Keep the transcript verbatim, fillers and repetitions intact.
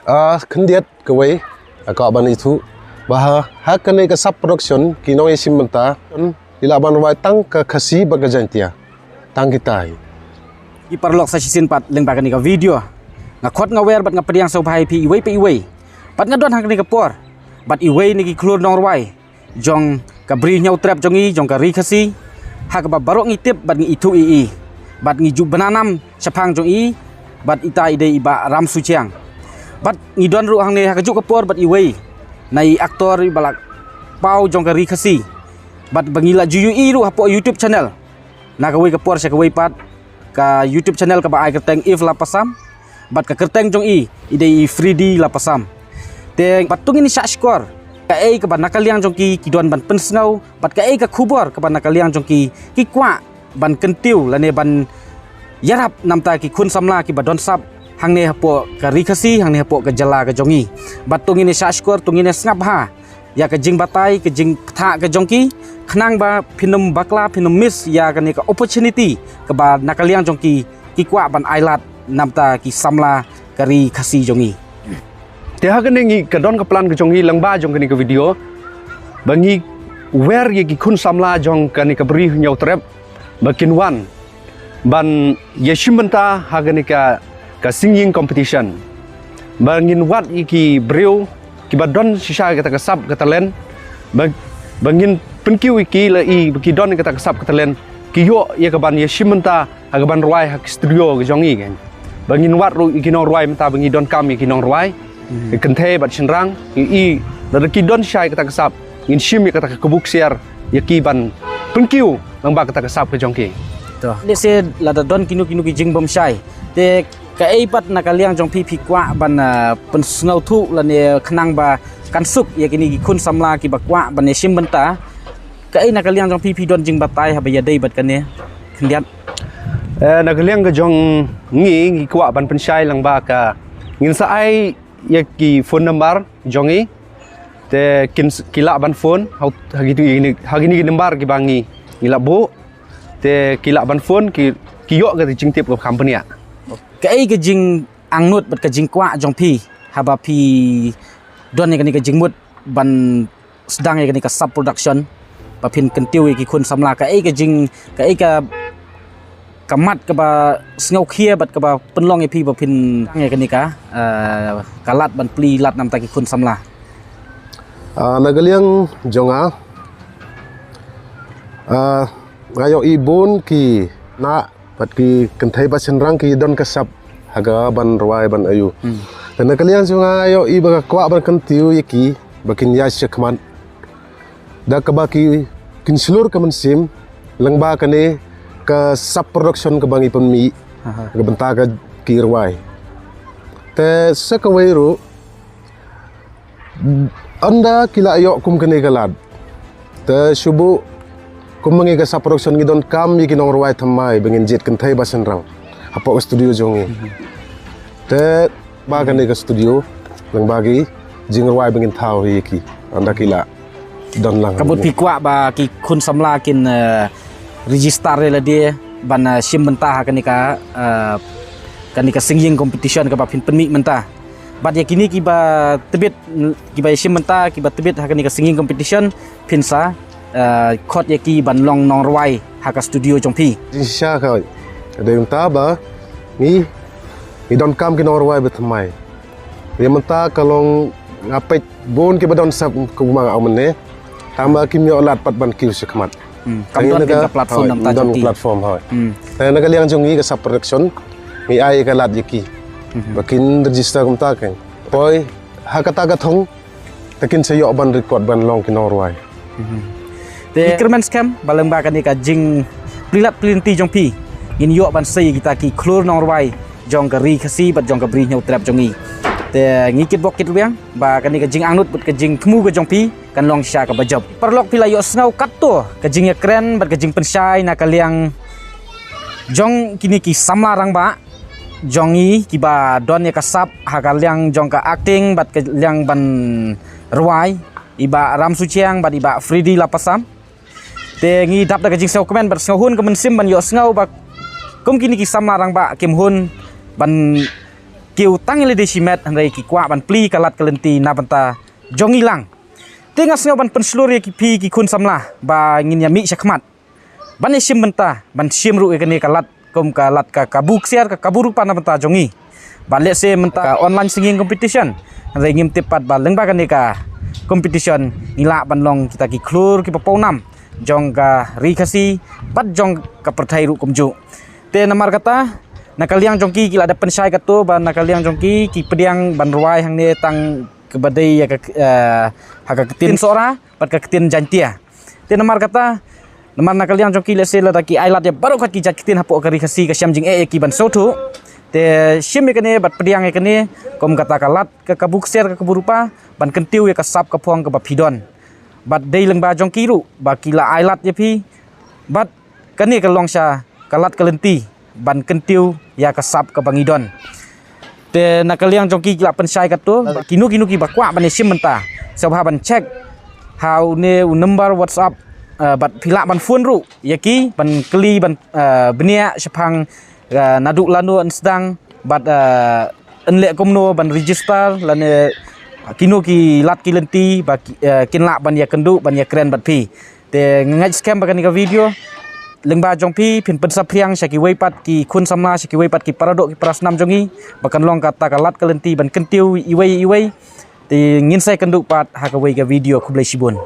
Ah, khyndiat kawei, ah, ka ban ithuh ba ha, ha kane ka sub production ki nongïashim bynta ki lah ban rwai tang ka Khasi bad ka Jaiñtia, tang kita hi. Ki paralok, sa shisien pat lyngba kane ka video nga khot nga wer bad nga pdiang sngewbha ïa phi iwei pa iwei. Bad nga don ha kane ka por bad iwei na ki khlur nongrwai jong ka Bri Hynñiewtrep jong i, jong ka Ri Khasi, ha kaba baroh ngi tip bad ngi ithuh ïa i bad ngi ju bna nam shaphang jong i. Bad ita i dei i Bah Ramsuchiang. Bad ngi don ruh hangne ha kajuh ka por bad iwei na i actor i ba la paw jong ka Ri Khasi. Bad ba ngi la ju ïohi ruh hapoh YouTube channel na kawei ka por sha kawei pat, ka YouTube channel kaba ai kyrteng Eve Lapasam, bad ka kyrteng jong i i dei i Freddy Lapasam. Te bad to ngin ïa shah shkor kaei kaba na ka liang jong ki ki don ban pynsngew bad kaei ka khubor kaba na ka liang jong ki ki kwah ban kyntiew lane ban ïarap namta ki khun samla kiba don sap hangne hapoh ka Ri Khasi, hangne hapoh ka jylla ka jong i. Bad to ngin ïa shah shkor, to ngin ïa sngap bha ïa ka jingbatai, ka jingkthah ka jong ki, khnang ba phin ym bakla, phin ym miss ïa kane ka opportunity kaba na ka liang jong ki ki kwah ban ailad namta ki samla ka Ri Khasi jong i. Te ha kane ngi ka don ka plan ka jong ngi lyngba jong kane ka video ba ngi wer ïa ki khun samla jong kane ka Bri Hynñiewtrep ba kin wan ban ïashim bynta ha kane ka, ka singing competition. Ba ngin wad ïa ki briew kiba don shisha kata ka sap ka talent, ba, ba ngin pynkiew ïa ki la i ba ki don kata ka sap ka talent, ki ïoh ïa ka ban ïashim bynta ha ka ban rwai ha ki studio ka jong i kan. Ba ngin wad ruh ïa ki nongrwai mynta ba ngi donkam ïa ki nongrwai, ki kynthei bad shynrang, ïa i lada ki don shisha kata ka sap, ngin shim ïa kata ka kabu ksiar ïa ki ban pynkiew lyngba kata ka sap ka jong ki. To. Lehse lada don kino kino ki jingbymshai, te kaei pat na ka liang jong phi phi kwah ban, ah, pynsngewthuh lane khnang ba kan suk ïa kine ki khun samla kiba kwah ban ïashim bynta. Kaei na ka liang jong phi phi don jingbatai haba ïadei bad kane khyndiat? Eh, na ka liang ka jong ngi, ngi kwah ban pynshai lyngba ka, ngin sa ai ïa ki phone number jong i. Te kin s-, ki lah ban phone ha, ha kito, ha kine ki number kiba ngi, ngi lah buh. Te ki lah ban phone, ki, ki ïoh ka jingtip ka company ah. Kaei ka jingangnud bad ka jingkwah jong phi haba phi don ïa kane ka jingmut ban sdang ïa kane ka sub production ba phin kyntiew ïa ki khun samla, kaei ka jing, kaei ka, ka mat kaba sngewkhia bad kaba pynlong ïa phi ba phin ïa kane ka, eh, ka lad ban plie lad namta ki khun samla? Ah, na ka liang jong nga, ah, nga ïohi bun ki khynnah bad ki kynthei bad shynrang ki don ka sap ha ka ban rwai ban aiu. Hmm. Te na ka liang jong nga ïohi ba ka kwah ban kyntiew ïa ki ba kin ïaid shakhmat da kaba ki, kin shlur ka mynsiem lyngba kane ka sub production kaba ngi pynmih. Aha. Ka bynta ka ki rwai. Te sa kawei ruh, ynda ki la ïoh kum kane ka lad, te shu buh kum ma ngi ka sub production ngi donkam ïa ki nongrwai thymmai ba ngin jied kynthei bad shynrang hapoh ka studio jong ngi. Mhm. Te ba kane ka studio lyngba ki jingrwai ba ngin thaw ïa ki ynda ki la don lang. Ka mut phi kwah ba ki khun samla kin, eh, register ïa lade ban, eh, shim bynta ha kane ka, eh, kane ka singing competition kaba phin pynmih mynta. Bad ïa kine kiba tbit, kiba ïashim bynta, kiba tbit ha kane ka singing competition, phin sa, eh, khot ïa ki ban long nongrwai ha ka studio jong phi. Jingshisha ka dei mynta ba ngi, ngi donkam ki nongrwai ba thymmai. Ïa mynta ka long nga peit bun kiba don sap kumba nga ong mynne. Tangba kim ïoh lad pat ban kiew shakhmat. Hmm. Kam don ka platform namta jong ki. Platform, hooid. Hmm. Te na ka liang jong ngi ka sub production ngi ai ka lad ïa ki. Hmm. Ba kin register kumta kan. Poi ha kata ka thong te kin sa ïoh ban record ban long ki nongrwai. Mhm. Te ngi kyrmen skhem ba lyngba kane ka jingplie lad plie lynti jong phi ngin ïoh ban sei kita ki khlur nongrwai jong ka Ri Khasi bad jong ka Bri Hynñiewtrep jong ngi. Te ngi kitbok kitrwiang ba kane ka jingangnud bad ka jingthmu ka jong phi kan long shisha kaba jop. Paralok, phi la ïohsngew katto ka jingïakren bad ka jingpynshai na ka liang jong kine ki samla rangbah jong ngi kiba don ïa ka sap ha ka liang jong ka acting bad ka liang ban rwai, i Bah Ramsuchiang bad i Bah Freddy Lapasam. Te ngi dap da ka jingsngewkmen bad sngewhun ka mynsiem ban ïohsngew ba kum kine ki samla rangbah kim hun ban kiew tang ïa lade shimet, hynrei ki kwah ban plie ka lad ka lynti na bynta jong ngi lang. Te nga sngew ban pynshlur ïa ki phi ki khun samla ba ngin ïa mih shakhmat ban ïa shim bynta, ban shim ruh ïa kane ka lad kum ka lad ka kabu ksiar, ka kabu rupa na bynta jong ngi. Bad lehse mynta ka online singing competition, hynrei ngim tip pat ba lyngba kane ka competition ngi lah ban long kita ki khlur kiba pawnam jong ka Ri Khasi bad jong ka pyrthei ruh kumjuh. Te namar kata, na ka liang jong ki, ki la dep pynshai katto ba na ka liang jong ki, ki pdiang ban rwai hangne tang kaba dei ïa ka, eh, ha ka ktien Sohra bad ka ktien Jaiñtia. Te namar kata, namar na ka liang jong ki, lehse lada ki ailad ïa baroh kat ki jait ktien hapoh ka Ri Khasi, ka shem jingeh ïa ki ban sngewthuh. Te shim ïa kane bad pdiang ïa kane kum kata ka lad ka kabu ksiar, ka kabu rupa, ban kyntiew ïa ka sap ka phong kaba phi don. Bad dei lyngba jong ki ruh ba ki la ailad ïa phi. Bad kane ka long sha ka lad ka lynti ban kyntiew ïa ka sap kaba ngi don. Te na ka liang jong ki, ki la pynshai katto, kino kino kiba kwah ban ïa shim bynta, sngewbha ban check ha une u number WhatsApp, eh, bad phi lah ban phone ruh ïa ki ban kylli, ban, eh, bniah shaphang, eh, naduh lano yn sdang bad, eh, yn leh kumno ban register lane kino ki lad ki lynti ba ki, eh, kin lah ban ïakynduh, ban ïakren bad phi. Te nga ngeit skhem ba kane ka video lyngba jong phi, phin pynsaphriang sha kiwei pat ki khun samla, sha kiwei pat ki paradoh ki parasnam jong ngi, ba kan long kata ka lad ka lynti ban kyntiew iwei iwei. Te ngin sa ïakynduh pat ha kawei ka video. Khublei shibun.